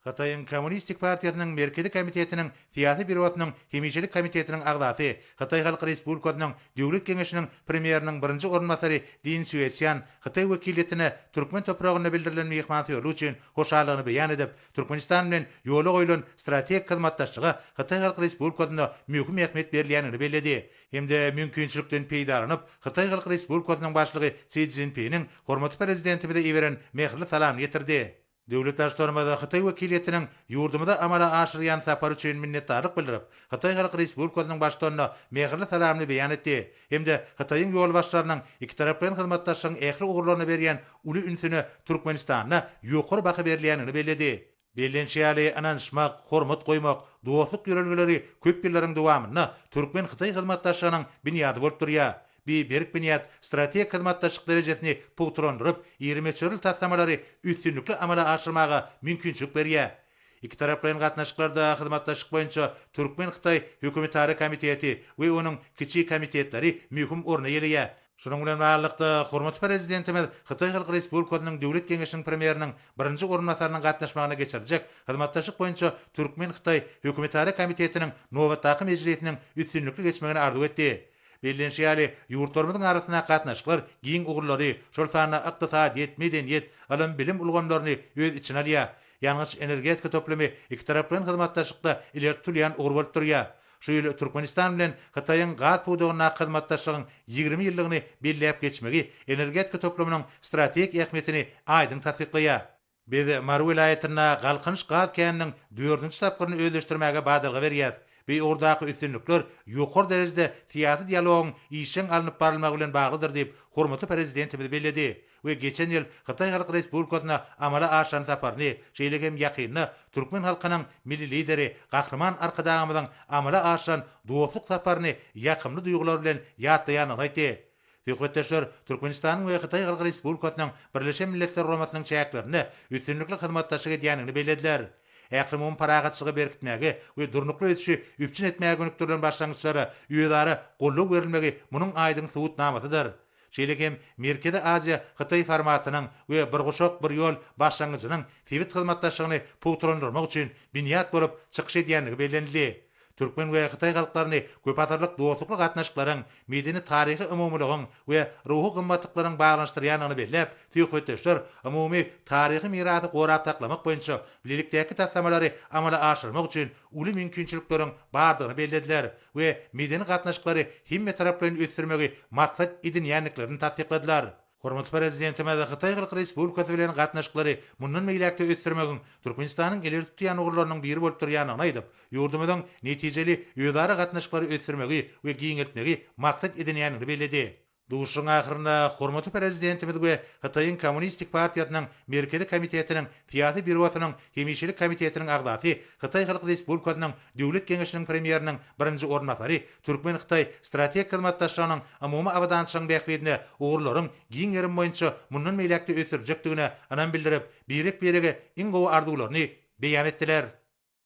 Hytaýyň Kommunistik partiýasynyň Merkezi komitetiniň Syýasy býurosynyň Hemişelik komitetiniň agzasy, Hytaý Halk Respublikasynyň Döwlet Geňeşiniň Premýeriniň birinji orunbasary Din Sýuesýan hytaý wekiliýetine türkmen topragynda bildirilen myhmansöýerlik üçin hoşallygyny beýan edip, Türkmenistan bilen ýola goýlan strategik hyzmatdaşlyga Hytaý Halk Respublikasynda möhüm ähmiýet berilýändigini belledi hem-de mümkinçilikden peýdalanyp, Hytaý Halk Respublikasynyň Başlygy Si Szinpiniň hormatly Prezidentimize iberen mähirli salamyny ýetirdi. Döwlet Baştutanymyz hytaý wekiliýetiniň ýurdumyza amala aşyrýan sapary üçin minnetdarlyk bildirip, Hytaý Halk Respublikasynyň Baştutanyna mähirli salamyny beýan etdi hem-de Hytaýyň ýolbaşçylarynyň ikitaraplaýyn hyzmatdaşlygyň ähli ugurlaryna berýän uly ünsüne Türkmenistanda ýokary baha berilýändigini belledi. Bellenişi ýaly, ynanyşmak, hormat goýmak, dostluk ýörelgeleri köp ýyllaryň dowamynda türkmen-hytaý hyzmatdaşlygynyň binýady bolup durýar. Bi berk binýat strategik hyzmatdaşlyk derejesini pugtalandyryp, iri möçberli taslamalary üstünlikli amala aşyrmaga mümkinçilik berýär. Ikitaraplaýyn gatnaşyklarda hyzmatdaşlyk boýunça türkmen-hytaý hökümetara komiteti we onuň kiçi komitetleri möhüm orny eýeleýär. Şunuň bilen baglylykda, hormatly Prezidentimiz Hytaý Halk Respublikasynyň Döwlet Geňeşiniň Premýeriniň birinji orunbasarynyň gatnaşmagynda geçiriljek hyzmatdaşlyk boýunça türkmen-hytaý hökümetara komitetiniň nobatdaky mejlisiniň üstünlikli geçmegini arzuw etdi. Bellenişi ýaly, ýurtlarymyzyň arasyndaky gatnaşyklar giň ugurlary, şol sanda ykdysadyýet, medeniýet, ylym-bilim ulgamlaryny öz içine alýar. Ýangyç-energetika toplumy ikitaraplaýyn hyzmatdaşlykda ileri tutulýan ugur bolup durýar. Şu ýyl Türkmenistan bilen Hytaýyň gaz pudagyndaky hyzmatdaşlygyň 20 ýyllygyny belläp geçmegi energetika toplumynyň strategik ähmiýetini aýdyň tassyklaýar. Biz Mary welaýatynda Galkynyş gaz käniniň dördünji tapgyryny özleşdirmäge badalga berýäris. Bu ugurdaky üstünlikler ýokary derejede syýasy dialogyň işjeň alnyp barylmagy bilen baglydyr diýip, hormatly Prezidentimiz belledi we geçen ýyl Hytaý Halk Respublikasyna amala aşyran saparyny, şeýle hem ýakynda türkmen halkynyň Milli Lideri Gahryman Arkadagymyzyň amala aşyran dostluk saparyny ýakymly duýgular bilen ýatlaýandygyny aýtdy. Söhbetdeşler Türkmenistanyň we Hytaý Halk Respublikasynyň Birleşen Milletler Guramasynyň çäklerinde üstünlikli hyzmatdaşlyk edýändigini bellediler. Ählumumy parahatçylygy berkitmäge we durnukly ösüşi üpjün etmäge gönükdirilen başlangyçlara özara goldaw berilmegi munuň aýdyň subutnamasydyr. Şeýle hem Merkezi Aziýa, Hytaý formatynyň we Bir guşak, bir ýol başlangyjynyň sebit hyzmatdaşlygyny pugtalandyrmak üçin binýat bolup çykyş edýändigi bellenildi. Türkmen we hytaý halklaryny köpasyrlyk dostlukly gatnaşyklaryň, medeni-taryhy umumylygyň we ruhy gymmatlyklaryň baglanyşdyrýandygyny belläp, söhbetdeşler umumy taryhy mirasy gorap saklamak boýunça bilelikdäki taslamalary amala aşyrmak üçin uly mümkinçilikleriň bardygyny bellediler we medeni gatnaşyklary hemmetaraplaýyn ösdürmegi maksat edinýändiklerini tassykladylar. Hormatly Prezidentimiz Hytaý Halk Respublikasy bilen gatnaşyklary mundan beýläk-de ösdürmegiň Türkmenistanyň ileri tutýan ugurlarynyň biri bolup durýandygyny aýdyp, ýurdumyzyň netijeli özara gatnaşyklary ösdürmegi we giňeltmegi maksat edinýändigini belledi. Duşuşygyň ahyrynda hormatly Prezidentimiz we Hytaýyň Kommunistik partiýasynyň Merkezi komitetiniň Syýasy býurosynyň Hemişelik komitetiniň agzasy, Hytaý Halk Respublikasynyň Döwlet Geňeşiniň Premýeriniň birinji orunbasary Türkmen-hytaý strategik hyzmatdaşlygynyň umumy abadançylygyň bähbidine ugurlaryň giň gerimi boýunça mundan beýläk-de ösdüriljekdigine ynam bildirip, birek-birege iň gowy arzuwlaryny beýan etdiler.